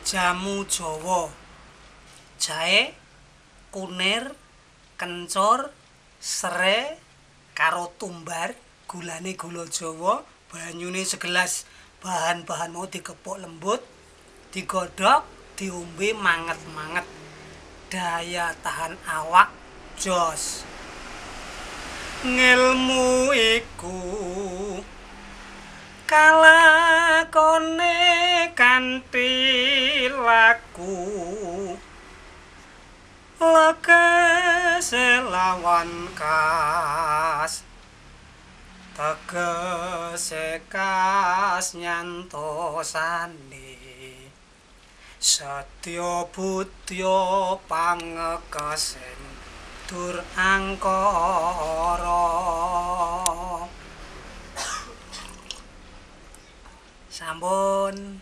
Jamu Jawa. Jahe, kunir, kencur, serai karo tumbar, gulane gula Jawa, banyune segelas, bahan-bahan mau dikepuk lembut, digodhog, diombe manget-manget. Daya tahan awak jos. Ngilmu iku kalakone kanthi laku lekese lawan kas tegese kas nyantosane setya budya pangekesen dur angkara. Sampun.